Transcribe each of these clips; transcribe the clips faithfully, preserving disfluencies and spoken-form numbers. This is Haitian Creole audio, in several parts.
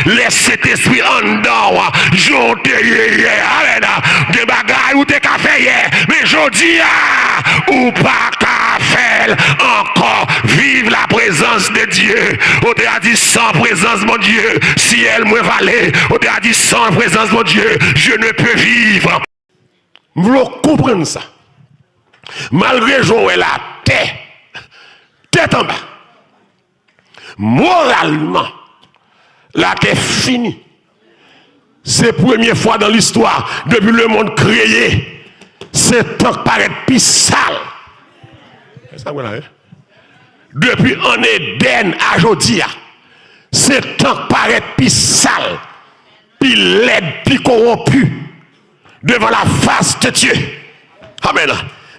Lè Sentespri anndan w, jan w te ye yè, amèn, gen bagay ou te ka fè yè, men jodi a, ou pa ka fè l ankò. Vive la présence de Dieu. Ou te a di, sans présence Bondye, syèl mwen vale. Ou te a di, sans présence Bondye, je ne peux vivre. M vle w konprann sa. Malgre jan w wè latè, tèt anba, moralman, latè fini. Se premye fwa dan listwa, depi lemonn kreye, se tan k parèt pi sal. Sa mwen la, wi. Depi ann Edèn a jodi a, se tan k parèt pi sal, pi lèd, pi kowonpi devan la face de Dieu. Amèn.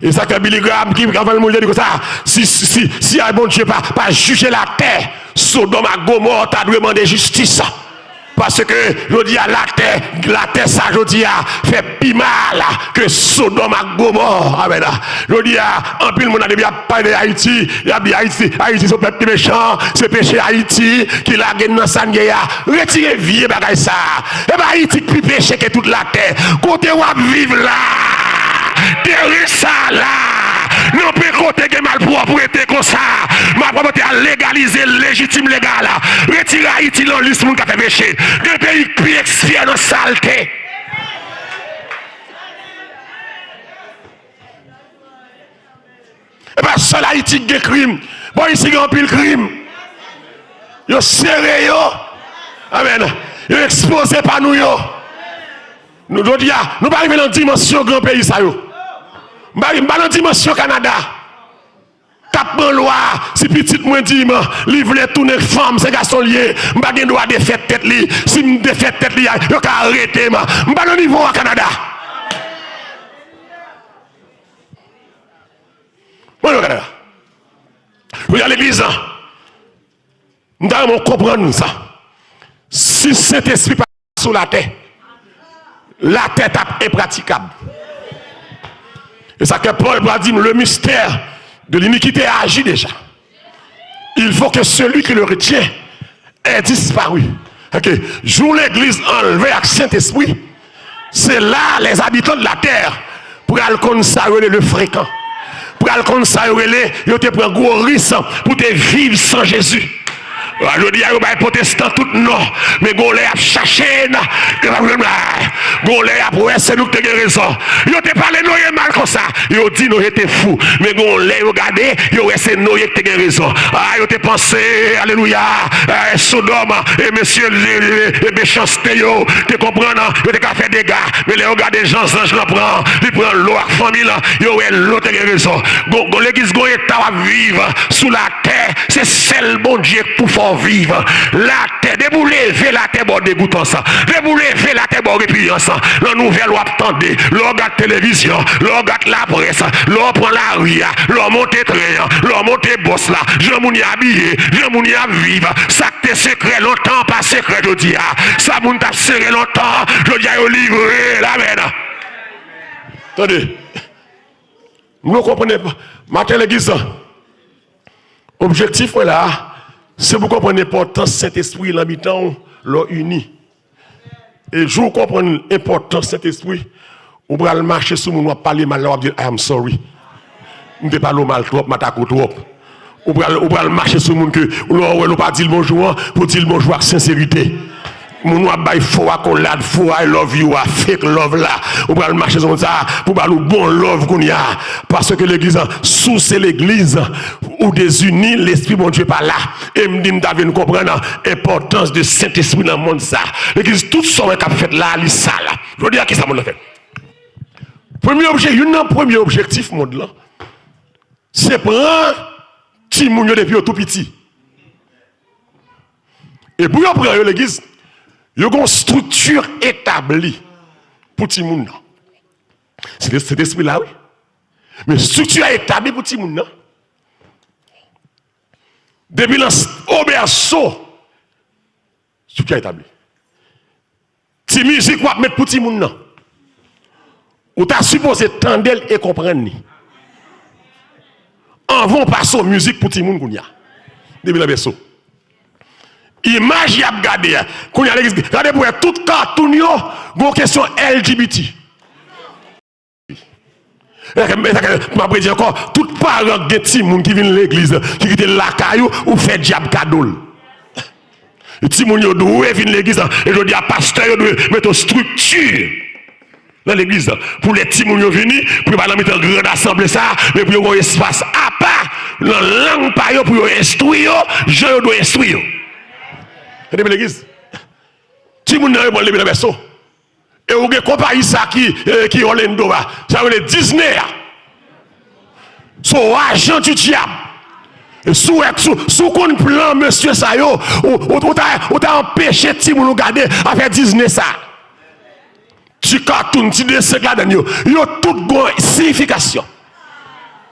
E sa k fè Billy Graham, ki, anvan l mouri, te di konsa, si, si, si, si Bondye pa, pa jije latè, Sodòm ak Gomò ta dwe mande jistis. Paske, jodi a, latè, latè sa, jodi a, fè pi mal ke Sodòm ak Gomò. Amèn. Jodi a, anpil moun nan, depi y ap pale de Ayiti, y ap di Ayiti, Ayiti se yon pèp ki mechan, se peche Ayiti ki lage n nan sa n ye a. Retire vye bagay sa. E pa Ayiti k pi peche ke tout latè. Kote w ap viv la, teren sa la, nan pen kote gen malpwòpte konsa, malpwòpte a legalize, lejitim, legal. Retire Ayiti nan lis moun k ap fè peche. Gen peyi k pi ekspè nan salte. E pa sèl Ayiti k gen krim. Bò isi gen anpil krim. Yo sere yo. Amèn. Yo ekspoze pa nou yo. Nou, jodi a, nou pa rive nan dimansyon gran peyi sa yo. M pa, m pa nan dimansyon Kanada. K ap pran lwa, si pitit mwen di m, li vle tounen fanm, se gason l ye, m pa gen dwa defèt tèt li. Si m defèt tèt li, yo ka arete m. M pa nan nivo a Kanada. Mwen yo Kanada. Jodi a legliz la, m ta renmen w konprann sa. Si Sentespri pa sou latè, latè t ap enpratikab. E sa ke Pòl pral di m, le mystère de l'iniquité a agi déjà. Il faut que celui qui le retient ait disparu. Ok, jou legliz anlve ak Sentespri, se la les habitants de la terre pral konn sa yo rele le frekan. Pral konn sa yo rele, yo te pran gwo ris pou te viv san Jezi. Jodi a, yo bay pwotestan tout non, men gon lè y ap chache n, yo p ap jwenn la. Gon lè y ap wè se nou ki te gen rezon. Yo te pale Noye mal konsa, yo di Noye te fou, men gon lè yo gade, yo wè se Noye ki te gen rezon. A, yo te panse, alelouya, a, Sodòm, e mesye, e, e, e mechanste yo, te konprann, yo te ka fè dega. Men lè yo gade jan zanj lan pran, li pran Lo ak fanmi l, yo wè Lo te gen rezon. Gon, gon legliz, gon eta w ap viv sou latè, se sèl Bondye k pou fè w viv. Latè, depi w leve latè ba w degoutans, depi w leve latè ba w repiyans, nan nouvèl w ap tande, lè w gad televizyon, lè w gad laprès, lè w pran lari a, lè w monte tren an, lè w monte bòs la, jan moun yo abiye, jan moun yo ap viv, sa k te sekrè lontan pa sekrè jodi a. Sa moun t ap sere lontan, jodi a yo livre l. Amèn. Tande. M vle w konprann enp-, maten legliz la. Objektif mwen la a, se pou w konprann enpòtans Sentespri nan mitan w lè w ini. E jou w konprann enpòtans Sentespri, ou pral mache sou moun w ap pale mal la, w ap di, "I am sorry. M te pale w mal twòp, m atake w twòp." Ou pral, ou pral mache sou moun ke lè w wè l ou pa di l bonjou an, pou di l bonjou ak senserite. Moun w ap bay fo akolad, fo I love you a, fake love la. Ou pral mache sou moun sa a pou ba l ou bon love kounye a. Paske legliz an, si w se legliz, ou dezini, Lespri Bondye pa la. E m di m ta vle n konprann enpòtans de Sentespri nan mond sa. Legliz, tout sa w wè k ap fèt la, li sal. Jodi a, kisa mond lan fè? Premye objè, youn nan premye objektif mond lan, se pran timoun yo depi yo tou piti. E pou yo pran yo legliz, yo gen yon estrikti etabli pou timoun nan. Se, se Sentespri la, wi. Men estrikti a etabli pou timoun nan. Depi nan s-, o bèso, estrikti a etabli. Ti mizik w ap met pou timoun nan, ou ta sipoze tande l e konprann li anvan w pase w mizik pou timoun kounye a. Depi nan bèso. Imaj y ap gade a. Kounye a legliz, gade pou wè tout katoun yo, gon kesyon L G B T. E sa k, e sa k, m ap redi ankò, tout paran k gen timoun ki vin legliz, ki kite l lakay ou, ou fè dyab kado l. Timoun yo dwe vin legliz la. E jodi a, pastè yo dwe mete yon estrikti nan legliz la. Pou lè timoun yo vini, pou yo pa nan mitan gran asanble sa, men pou yo gen yon espas apa nan lang pa yo, pou yo enstwi yo, jan yo dwe enstwi yo. Tande legliz. Timoun nan yo pran l depi nan bèso. E ou gen konpayi sa ki, eh, ki Orlando a. Sa yo rele Disney a. Se yon ajan di dyab. E si w wè, si w, si w konn plan mesye sa yo, ou, ou, ou ta, ou ta anpeche timoun ou gade afè Disney sa. Ti katoun, ti desen k ladann yo. Yo tout gon siyifikasyon.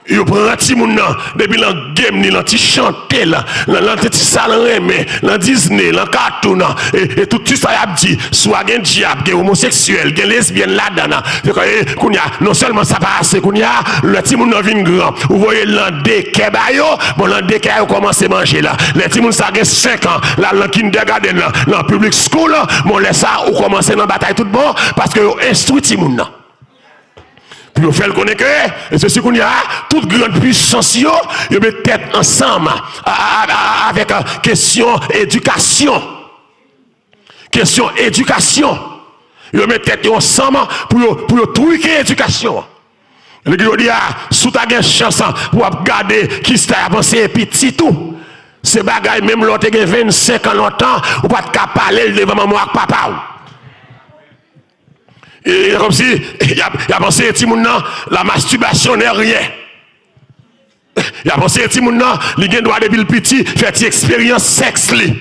Yo pran timoun nan, depi nan game li, nan ti chante la, nan, nan ti sa l renmen, nan Disney, nan katoun, e, e tout ti sa y ap di, swa gen dyab, gen omoseksyèl, gen lesbyèn ladan l. Se kòm, e, kounye a, non sèlman sa pa ase, kounye a, lè timoun nan vin gran, ou voye l nan dekè ba yo, bon, nan dekè a, yo kòmanse manje la. Lè timoun sa gen senk an, l al nan kindergarten nan, nan public school, bon, lè sa, ou kòmanse nan batay tout bon, paske yo enstwi timoun nan. Pou yo fè l konnen ke, e se si kounye a, tout gran pisans yo, yo met tèt ansanm a, a, a, a, avèk, a, kesyon edikasyon. Kesyon edikasyon. Yo met tèt yo ansanm pou yo, pou yo twike edikasyon an. Li di jodi a, si w ta gen chans pou w ap gade kisa y ap anseye pitit ou, se bagay menm lè w te gen vennsenk an lontan, ou pa t ka pale l devan manman w ak papa w. E, e kòmsi y ap, y ap anseye timoun nan la masturbation n'est rien. Y ap anseye timoun nan, li gen dwa depi l piti, fè ti eksperyans sèks li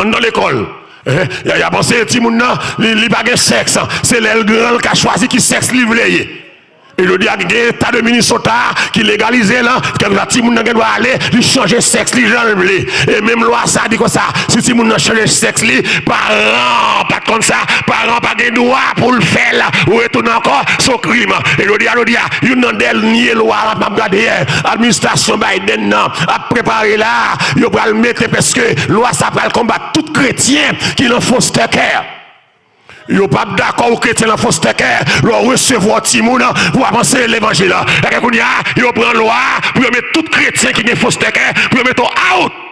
anndan lekòl. Eh, y a, y ap anseye timoun nan, li, li pa gen sèks. Se lè l gran, l ka chwazi ki sèks li vle ye. E jodi a, gen eta de Minnesota ki legalize l, kèlkeswa timoun nan gen dwa ale, li chanje sèks li jan l vle. E menm lwa sa di konsa, si timoun nan chanje sèks li, paran an pa t konn sa, paran an pa gen dwa pou l fè l retounen ankò, se yon krim. E jodi a, jodi a, youn nan dènye lwa m ap gade, administrasyon Biden nan ap prepare la, yo pral mete, paske lwa sa pral konbat tout kretyen ki nan foster care. Yo p ap dakò ou kretyen nan foster care, lè w resevwa yon timoun pou w ap anseye levanjil. Èske kounye a, yo pran lwa pou yo met tout kretyen ki gen foster care, pou yo mete w out?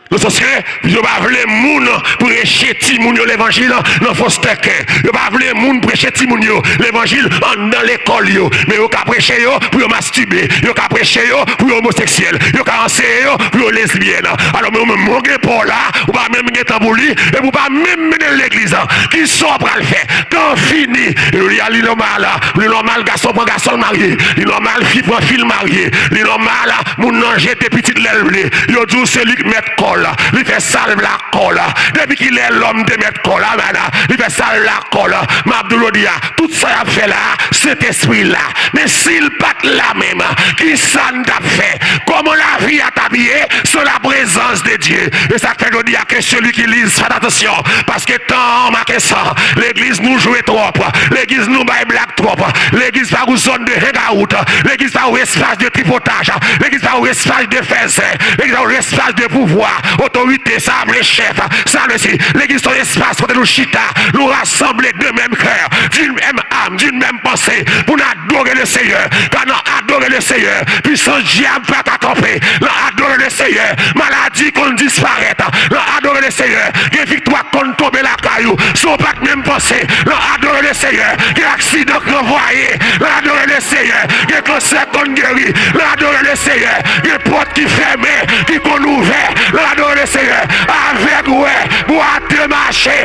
Nan sans ke yo pa vle moun preche timoun yo levanjil nan foster care. Yo pa vle moun preche timoun yo levanjil anndan lekòl yo. Men yo ka preche yo pou yo mastibe. Yo ka preche yo pou yo omoseksyèl. Yo ka anseye yo pou yo lesbyèn. Alò, men ou menm, ou gen pa w la, ou pa menm gen tan pou li, epi ou pa menm mennen l legliz. Kisa w pral fè? Tan fini. Li a, li nòmal. Li nòmal gason pran gason l marye. Li nòmal fi pran fi l marye. Li nòmal moun nan jete pitit lè l vle. Yo di w se li k mèt kò l. Li fè sa l vle ak kò l. Depi kilè lòm te mèt kò l, a, madam? Li fè sa l vle ak kò l. M ap di w jodi a, tout sa y ap fè la, Sentespri la. Men si l pa t la menm, kisa n t ap fè? Kòman lavi a t ap ye san la prezans de Dye? E sa k fè jodi a ke seli ki li, fè atansyon, paske tan an make san. Legliz nou jwe twòp. Legliz nou bay blag twòp. Legliz pa yon zòn de hangout. Legliz pa yon espas de tripotaj. Legliz pa yon espas de fèzè. Legliz pa yon espas de pouvwa, otorite, sa vle chèf, sa vle si. Legliz se yon espas kote nou chita, nou rasanble de menm kè, d'une même âme, d'une même pensée, pou n adore le Seyè. Kan n adore le Seyè, pisans dyab pa ka kanpe. Nan adore le Seyè, maladi konn disparèt. Nan adore le Seyè, gen viktwa konn tonbe lakay ou san w pa t menm panse. Nan adore le Seyè, gen aksidan k ranvwaye. Nan adore le Seyè, gen kansè konn geri. Nan adore le Seyè, gen pòt ki fèmen, ki konn ouvè. Nan adore le Seyè, avèg wè, bwate mache.